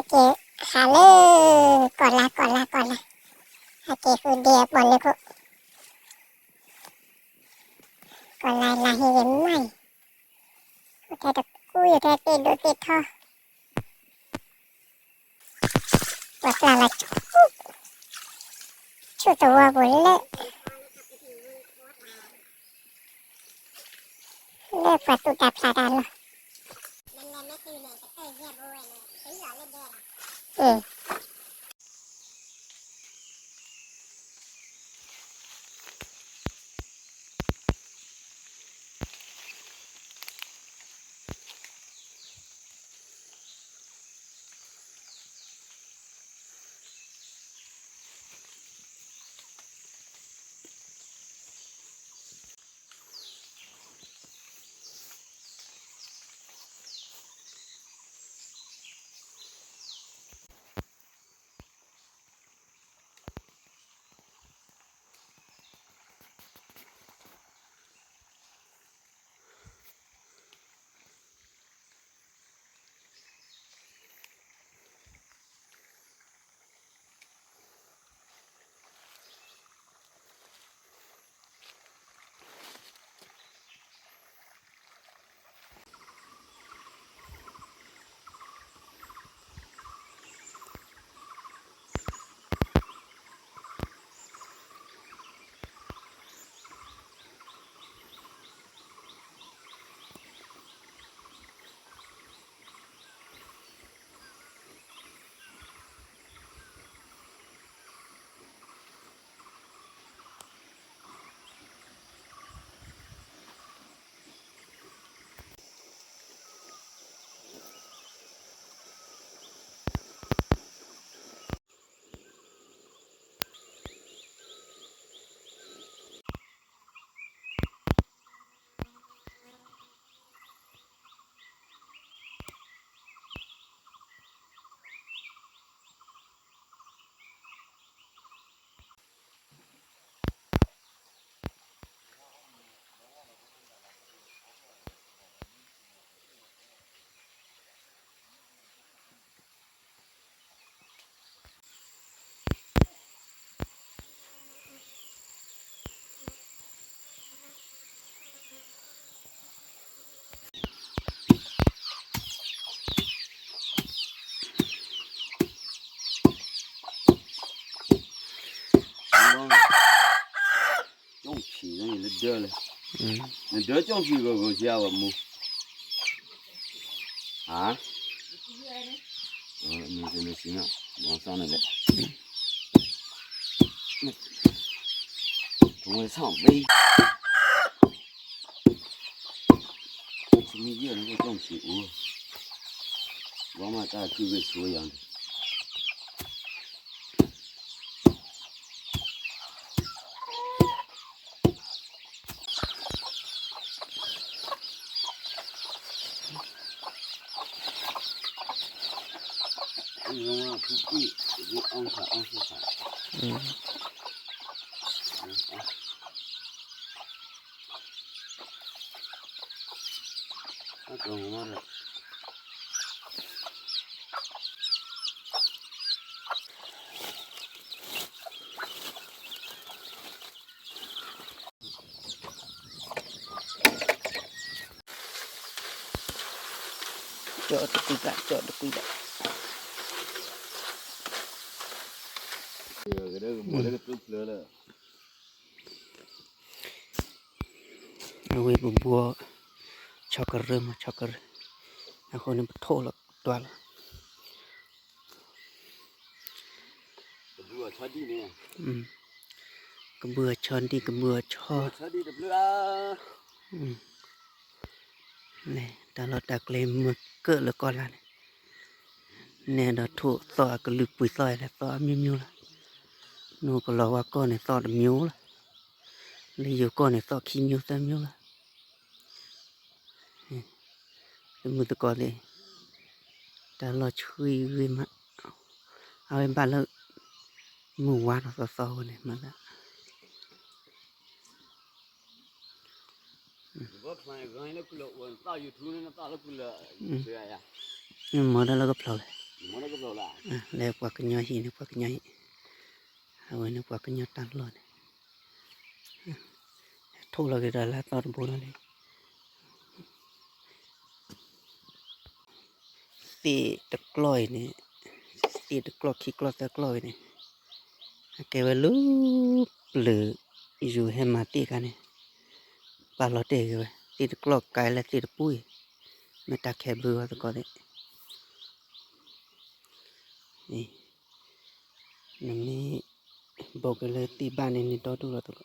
က့ၤဟးလၢ ကီၢ်လါ ကီၢ်လါ ကီၢ်လါ, ဟဲက့ၤဃုဒ့အပီၣ်လၢခိၣ်, ကီၢ်လါလါဟ့ဂ့ၤမးအံၤ, ထဲတကူယထဲသ့ၣ်ဒိၣ်သ့ၣ်ထီ, ပှၤကျါလၢ ဆူၣ်သဝီပူၤလၢ လၢပှၤသူၣ်တၢ်ဖျးတၢ်လီၢ်, ကၠီၣ်ဖံးလၢဒၢလၢ, နဒၢကၠီၣ်ဖံးဂီၤဂီၤကဝဲမူ, ဟါ, မ့ၢ်တနစံးနီၤ, မၤသီန့ၣ်လဲၣ်, ထဝဲဆီၣ်ဘ့ မ့ၢ်ယဲၢ်န့ၣ်ကၠီၣ်ဖံးအိၣ်, ဘီမၤတၢ်ခုဂ့ၤဆိယၤန့ၣ် ကၠီတကွံဘၣ်, ကၠီတကွံဘၣ်, အဝဲပဘှီ ဆီကရၢမး ဆီကရၢ, အဃိန့ၣ်ပထိၣ်လီၤတွၤလီၤ ကဘုအီၤဆီဒံၣ် ကဘုအီၤဆီ, န့ၣ် တၢ်လီၢ်တၢ်ကျဲမုာ်ကၢၣ်လၢကီၢ်လါန့ၣ်, နဲဒီးထိၣ်သီၣ်အကလုၢ်ပှ့ၤသီၣ်လဲၤသီၣ်အမျိုးမျိုးလီၤ, နအိၣ်ကလီၤဝါကီၢ်န့ၣ်သီၣ်တမျိုးလီၤ, လၢယိၤကီၢ်န့ၣ်သီၣ်ခံမျိုးသၢမျိုးလီၤ. သမုၢ်သကိးသ့ၣ်, တၢ်လီၢ်ဆှံဂ့ၤမး, အဝဲဘၣ်လၢ မုၢ်ဝါထီၣ်သီသီဝဲန့ၣ်မး, မၤတၢ်လၢကဖျီလဲၣ် လၢပှၤကညီဟံၣ်န့ၣ် ပှၤကညီဟံၣ်, အဝဲန့ၣ်ပှၤကညီတၢ်လီၢ်န့ၣ်, ထိၣ်လီၤက့ၤဒီးလၢအသီတဘိလီၤန့ၣ်, သ့ၣ်တကျီၢ်အံၤန့ၣ်, သ့ၣ်တကျီၢ်ခံကျီၢ်သၢကျီၢ်အံၤန့ၣ်, အကဲဝဲလၢပျၢၤ ယိၤဟဲမၤသ့ၣ်အခါန့ၣ်, ပာ်လီၤတဲာ်က့ၤဝဲ သ့ၣ်တကျီၢ်ကါလၢသ့ၣ်တပူၤအံၤ, မ့ၢ်တၢ်ခဲဘျုးဝဲသကိးသ့ၣ်, နမ့ၢ်ဘိးက့ၤလၢသ့ၣ်ဘၣ်န့ၣ် နဒီဒူၣ်လီၤသကိ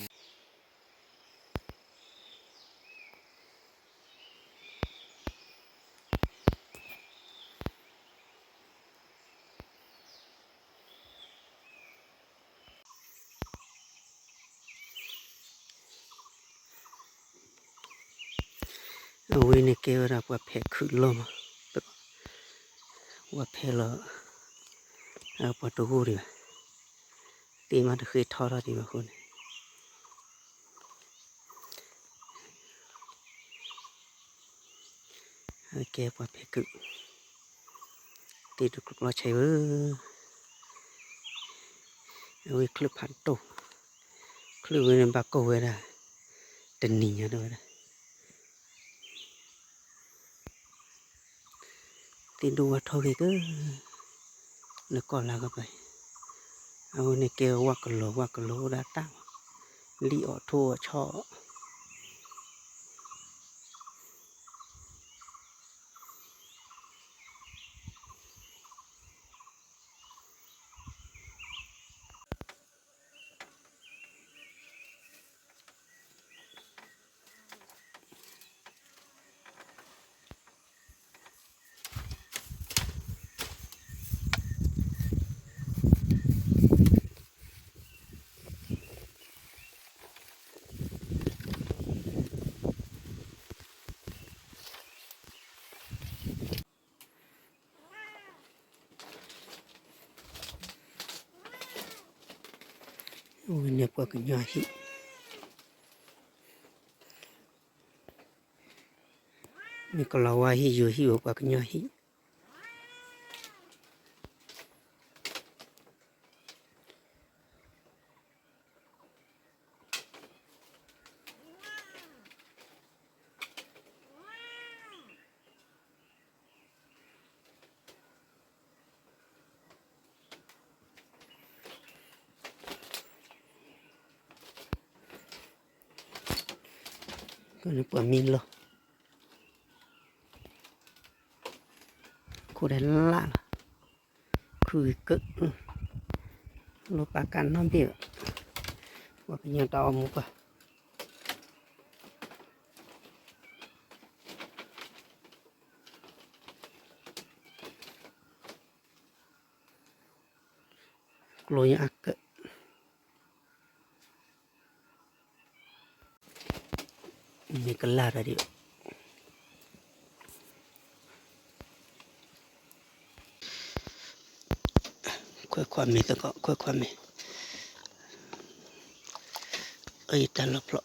း. အဝဲန့ၣ်ကဲဝဲဒၣ်ပှၤဖဲးခုးလီၢ်မး, ပှၤဖဲးလီၤ, ပှၤတဂိၢ်ဒံးဘၣ်, သ့ၣ်မးတဃ့ထီထီၣ်ဒံးဘၣ်အဃိန့ၣ် ကဲပှၤဖဲးခုး, သ့ၣ်ဒိၣ်ကျီၢ်ဆဲးဧၢ, အဝဲချုးဖးဒိၣ်, ချုးဝဲန့ၣ်ဘၣ်ကိၢ်ဝဲဒၣ်, တနံၤညါဒၣ်ဝဲဒၣ်, သ့ၣ်ဒိၣ်ဝါထီၣ်ဂ့ၤက့ၤ, လၢကီၢ်လါကပၤ, အဝဲန့ၣ်ကဲဝဲဝၣ်ကလီၤဝၣ်ကလီၤအိၣ်ဒၣ်တၢ်, လံၣ်အီၣ်ထိၣ်အီၣ်ဆီၣ် ဝဲန့ၣ်ပှၤကညီဟံၣ်, မ့ၢ်ကလီၤဝါဟံၣ်ယိၤဟံၣ်ဝဲပှၤကညီဟံၣ်. ပှၤမံလီၤ, ခိၣ်ဒီးလၢ်လီၤ, ခုဂ့ၤကၢၣ်, လိၣ်ပာ်ကးနီတဘ့ၣ်ဘၣ်, ပှၤကညီတၢ်အိၣ်မူပှၤ ကျိညါအကၢၣ် မ့ၢ်ကလၢ်တၢ်ဒံးဘၣ်. ခွဲးခွါမ့ၢ်သကိး ခွဲးခွါမ့ၢ်, အတၢ်လီၤဖျိ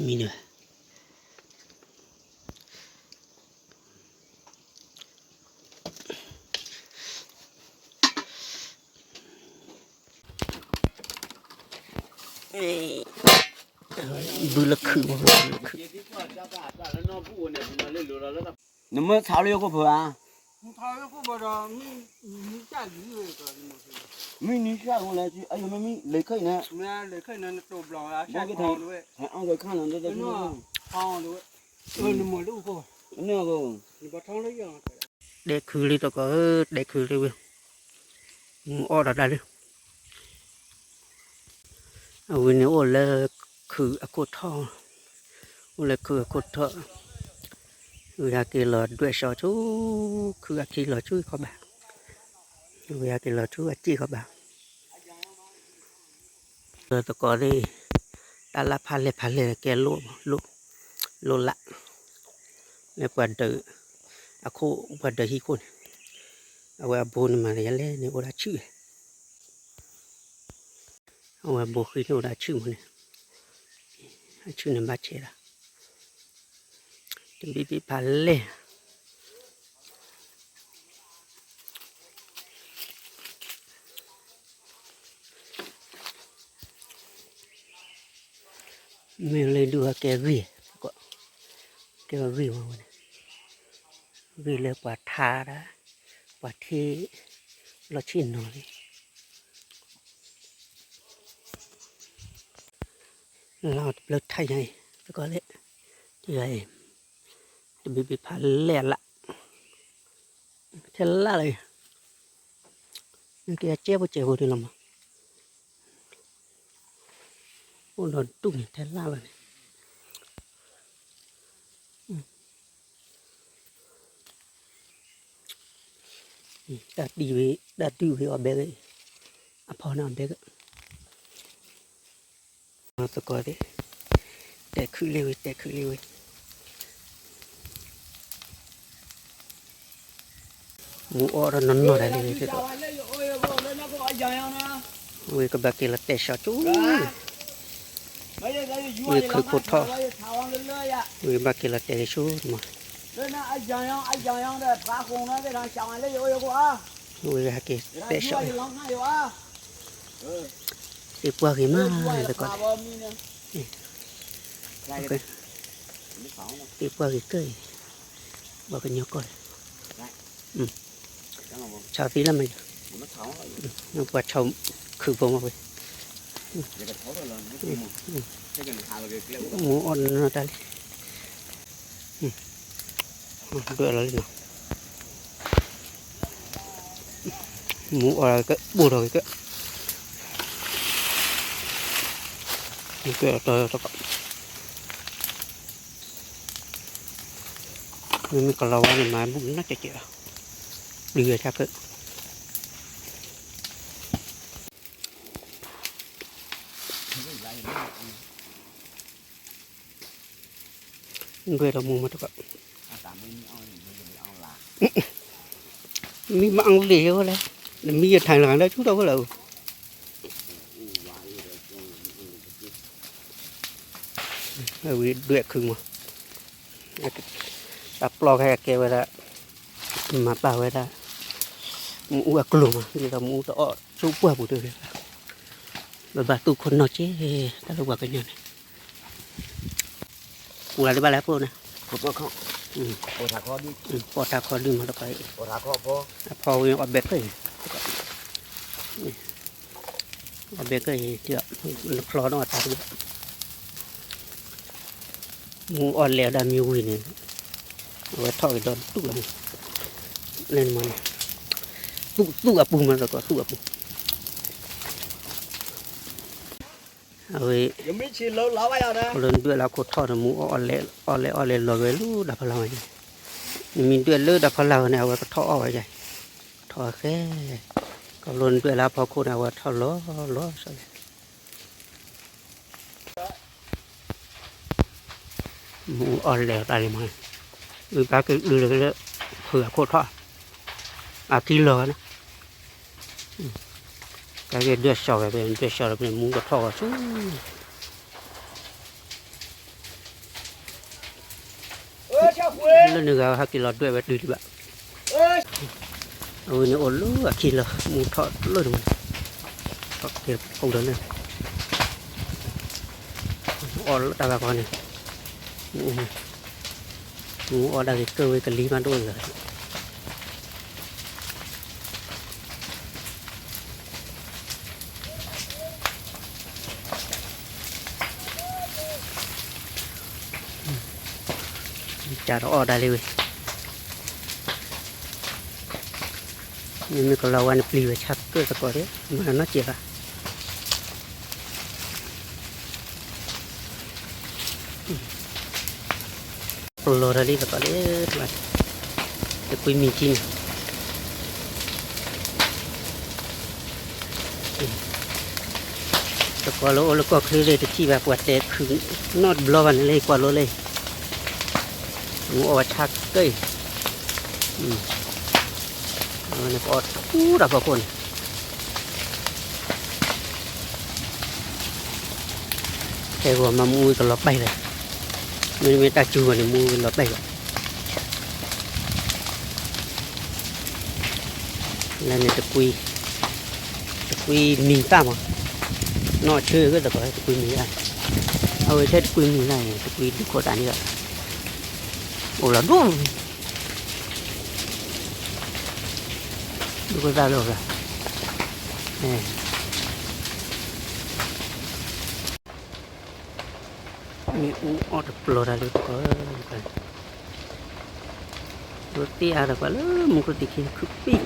မံၤန့ၣ် ဘုလၢခုၣ်, ဘုလၢခုၣ်, နမ့ၢ်ထါလၢယခိၣ်ဖိဧါ, မ့ၢ်နံၤစၢ်ဝဲလဲၣ်, အယမ့မံလဲၤခဲအံၤန့ၣ်, တဲခုလံသကိးဧၢ, တဲခုလံဝဲ, မူအီၣ်ဒီးတၢ်လံ. အဝဲန့ၣ်အိၣ်လၢခုၣ်အခိၣ်ထီၣ်, အိၣ်လၢခုၣ်အခိၣ်ထီၣ်, ဝဲဟဲက့ၤလီၤဒွဲၣ်စီၤဆူ ခုၣ်အခံလီၤဆူခီဘၣ်, ဝဲဟဲက့ၤလီၤဆူအစ့ၢ်ခီဘၣ်. သကိးသ့ၣ်, တၢ်လၢဖးလဲၢ်ဖးလဲၢ်ကဲလိၣ်, လိၣ်လၢ်, လၢပှၤဒၢးအခိၣ်, ပှၤဒၢးဟံၣ်ခိၣ်န့ၣ်, အဝဲအဘိန့ၣ်မး ယလဲၣ်န့ၣ် အိၣ်ဒၣ်ဆူၣ်, အဝဲအဘိဃံန့ၣ်အိၣ်ဒၣ်ဆူၣ်မးန့ၣ်, အဆူၣ်န့ၣ်ဘၣ်ဆဲးလီၤ, တဘ့ၣ်ဘ့ၣ်ဖးလဲၢ် မ့ၢ်လၢဒုးဟဲကဲဂ့ၢ်, ကဲဂ့ၢ်ဝဲန့ၣ်, ဂ့ၢ်လၢပှၤထါဒၣ်, ပှၤထ့လီၤဆ့ၣ်နီၤလံ, လါအီၤတဘျၢထါယၤအံၤ, သကိးသ့ၣ်, တဂၤအံၤ, တဘ့ၣ်ဘ့ၣ်ဖးလဲၢ်အလၢ်, ထဲလၢ်လီၤ, နက့ၤအကဲဖိကဲဖိန့ၣ်လီၤမး, အိၣ်ဒီးဒူၣ်န့ၣ်ထဲလၢ်လီၤန့ၣ်, တၢ်ဒုၣ်ဝဲ, တၢ်ဒုၣ်ဝဲအီၤဘဲဂ့ၤ, အဖီန့ၣ်အီၤဘဲဂ့ၤ, သကိးသ့ၣ်, တဲခုလံဝဲ တဲခုလံဝဲ မူအီၣ်ဒီးနီၢ်နီၢ်တၢ်လံဝဲသ့ၣ်ဒီး, ဝဲကဘၣ်က့ၤလီၤတဲာ်ဆှီကၠိ, ဝဲခုၣ်ခိၣ်ထီၣ်, ဝဲကဘၣ်က့ၤလီၤတဲာ်က့ၤဆူမး, ဝဲဟဲက့ၤတဲာ်ဆှီ, သ့ၣ်ပှၢ်ဂ့ၤမးသကိး, သ့ၣ်ပှၢ်ဂ့ၤကၢၢ်အံၤ, ပှၤကညီကီၢ်န့ၣ်, ဆီသံလၢမး, ပှၤဆီခုၣ်ဖိမးဝဲ, မူအီၣ်နီၢ်နီၢ်တၢ်လံ, ဒွဲၣ်လီၤလံနီၤ, မူအီၣ်ကဘိၣ်ထီၣ်က့ၤကၢၢ်, ကၢၢ်တီတီကီး, မ့မ့ၢ်ကလီၤဝါန့ၣ် မၤဘူၣ်နီၢ်ကဲးကဲးလီၤ, ပျံၤဝဲဆၣ်ကၢၢ် ဒွဲၣ်ဒီးမူမးတကး, မံမအီၣ်လံဝဲလဲၣ်, နမံယထၢၣ်လီၤလၢဆူထီၣ်ဝဲလီၤ, ဝံၤဒွဲၣ်ခုၣ်မး, တၢ်ပျီခဲအကဲဝဲဒၣ်, မၤပာ်ဝဲဒၣ်, မ့ၣ်အူအကျိၤမး, ဒ်သိးမ့ၣ်အူတအီၣ်ဆူပှၢ်ပူၤတဂ့ၤ, ဘၣ်ဘၣ်သူၣ်ခိၣ်နီၢ်က့, တၢ်လၢပှၤကညီန့ၣ် ပှၤလၢဘၣ်လဲၣ်ဖိန့ၣ်, ပိာ်ထးခီဒုၣ်မးတကးအံၤ, အဖီဝဲအီၣ်ဘဲကၢၢ်အံၤ, အီၣ်ဘဲကၢၢ်အံၤ, နချီနီၣ်အတၢ်တဘၣ်, မ့ၣ်အူအီၣ်လဲၤဒၣ်မ့ၢ်ဝံၤန့ၣ်, အဝဲထီၣ်က့ၤဒီးတူၢ်လီၤန့ၣ်, လၢန့ၣ်မးန့ၣ်, သူၣ်အပူၤမးသကိး သူၣ်အပူၤ အဝဲ, လၢဒွဲၣ်လၢခိၣ်ထီၣ်န့ၣ် မ့ၣ်အူအီၣ်လဲၤအီၣ်လဲၤအီၣ်လဲၤလီၤဂဲၤလၢဒၢ်ဖီလာ်ဝဲန့ၣ်, နမ့ၢ်ဒွဲၣ်လၢဒၢ်ဖီလာ်ဝဲန့ၣ် အဝဲကထီၣ်အီၣ်ဝဲယါ, ထီၣ်ဃဲ, ကဘျီနဒွဲၣ်လၢအဖီခိၣ်န့ၣ် အဝဲထီၣ်လီၤလီၤဆီလဲၣ် မူအီၣ်လဲၤတၢ်လံမး, ဝံၤပၢ်ကလုၢ်လၢ ဖုးအခိၣ်ထီၣ်, အခံလီၤဝဲန့ၣ်, ကဲက့ၤဒွဲၣ်စီၤဝဲဖဲဒွဲၣ်စီၤဒီးဖဲမူကထီၣ်ဂီၤဆူ လၢနဂၤဟဲက့ၤလီၤဒွဲၣ်ဝဲတုၤလံဘၣ်, အဝဲန့ၣ်အိၣ်လၢအခံလီၤ မူထီၣ်လၢန့ၣ်, ထီၣ်က့ၤဖီလၢန့ၣ်, အီၣ်လၢတၢ်ဂၤကီန့ၣ်, မူအီၣ်ဒၣ်ဂ့ၤကၢၢ်ဝဲကလံၤမးဒိၣ်ဂၤ ကးထီၣ်အီၣ်ဒၣ်လံဝဲ, မ့မ့ၢ်ကလီၤဝါန့ၣ်ပျံၤဝဲဆၣ်ကၢၢ်သကိးဒီး မၤနီၢ်ကဲးဘၣ် ပလီၤတၢ်လံသကိးလၢ တကွံမံၤထံန့ၣ် သကိးလၢအိၣ်လၢကီၢ်ချၢလၢတထံၣ်ဘၣ် ပှၤတဲခုးနီတဘျီဘၣ်န့ၣ်လၢကွၢ်လိလၢ မူအီၣ်ဝဲဆၣ်ကၢၢ်အံၤ, အဝဲန့ၣ်ပအီၣ်ထူတၢ်ဖီခိၣ်န့ၣ် ခဲဂီၤမးမူဝဲကလီၤပဲာ်လၢၤ, မ့တမ့ၢ်တၢ်စူၤဂီၤန့ၣ် မူဝဲလီၤပဲာ်လၢၤ, လၢန့ၣ်တကွံ, တကွံမံၤသၣ်မး, နီၢ်ဆၢဂ့ၢ်သကိးတကွံမံၤသၣ်, အဝဲထဲတကွံမံၤသၣ်န့ၣ် တကွံဒုးခိၣ်သၣ်န့ၣ်ဘၣ်, အိၣ်လီၤဒိၣ် ဒုးခိၣ်သၣ်လၢအီၤ, မ့ၣ်အူအီၣ်တပျီၤတၢ်လၢတကီၢ်, ဒိးတ့ၢ်အါတၢ်ကွၢ်လၢမူခိၣ်သ့ၣ်ခံခုပံၣ်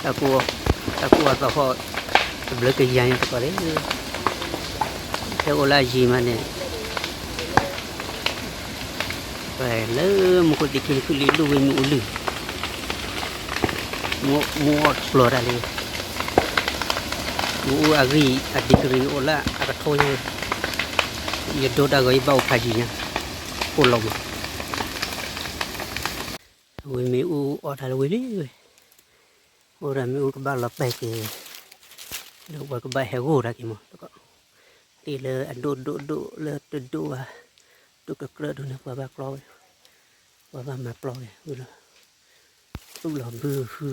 တၢ်ကူအသးဟီၣ် တဘျၢကယၤညါတကီၢ်လၢ ထဲအိၣ်လၢအယံၤမးန့ၣ် လၢမူခိၣ်သ့ၣ်ခံခုလံဒိၣ်ဝဲမ့ၣ်အူလုၢ်, မ့ၣ်အူအီၣ်တပျီၤတၢ်လၢ မ့ၣ်အူအဂံၢ်အ degree အိၣ်လၢအကထိညါ, ယဒိတၢ်ဂီၤယဘၣ်အိၣ်ဖးယံၤညါ, အိၣ်လီၤမး ဝဲမ့ၣ်အူအီၣ်တၢ်လၢဝံၤလံဝဲ, အိၣ်ဒၣ်မ့ၣ်အူကဘၣ်လီၤပဲာ်က့ၤ, လၢပှၤကဘၣ်ဟဲဂိၢ်တၢ်က့ၤမး, တ့ၢ်လၢအဒိၣ်ဒိၣ်ဒိၣ်လၢတဒိၣ်ဘၣ်, ဒိၣ်ကကြၢးဒိၣ်န့ၣ် ပှၤဘၣ်ကျီဝဲ, ပှၤဘၣ်မၤပျီဝဲဝံၤလီၤ, တူၢ်လီၤဘုဟု,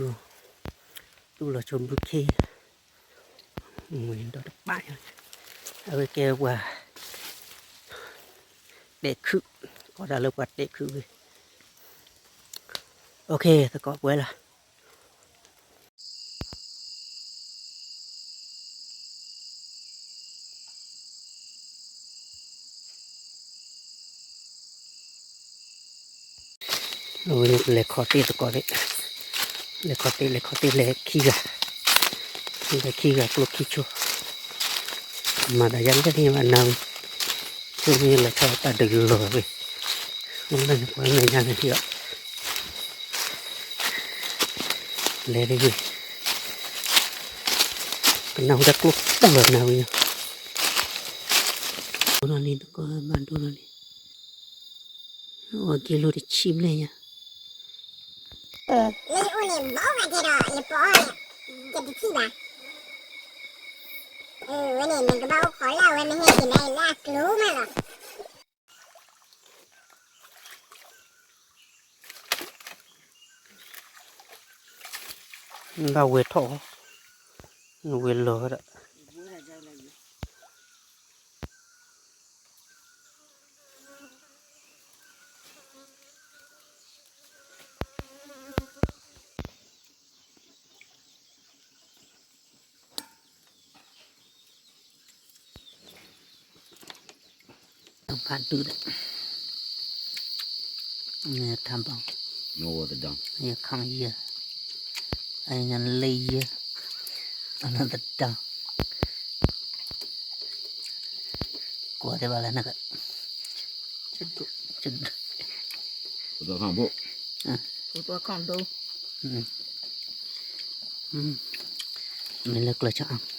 တူၢ်လီၤဆိဘုခ့ ဒီးတပၢ်ညါ, အဝဲကဲပှၤ တဲာ်ခုၣ်, ကိးတၢ်လၢပှၤတဲာ်ခုၣ်ဝံၤ, အိၣ်ခ့ သကိးပှဲၤလီၤ. အဝဲလဲၤခီတ့ၢ်သကိး, လဲၤခီတ့ၢ် လဲၤခီတ့ၢ် လဲၤခံဂၤ, လဲၤခံဂၤကျိခံဆိ, မၤသးယါလၢန့ၣ်ဘၣ်နၤဝံၤ, ဆိမ့ၢ်လဲၤထီၣ်တၢ်တလီၤဝံၤ, မ့ၢ်လၢန့ၣ်ပှၤမဲာ်ညါန့ၣ်ထံၣ်အီၤ, လဲၤတဂ့ၤ, ကနၢ်ဟူတၢ်ကျိပူၤလီၤနၤဝံၤ, ဒိၣ်ထီၣ်လံသကိးဘၣ်ဒိၣ်ထီၣ်လံ. အီၣ်က့ၤလိာ်တဆံးဘျဲၣ်ညါ, လၢယအိၣ်န့ၣ် ဘီဂၤကဲဒီး ယပအီၣ်န့ၣ် ယတထံၣ်ဘၣ်, ဝဲန့ၣ် နကဘၣ်အိၣ်ခိးလၢအဝဲမ့ၢ်ဟဲက့ၤနၤအံၤလၢအကျိၤမးလီၤ. ဘၣ်ဝဲထီၣ်, ဝဲလီၤဝဲဒၣ်. ဖးဒိၣ်ဒီး ထၢဘီ, ယခီယဲ, အညလၢယဲ, အနသတး, ကွၢ်တဲဘၣ်လၢနက, မ့ၢ်လၢကျၢၤဆၣ်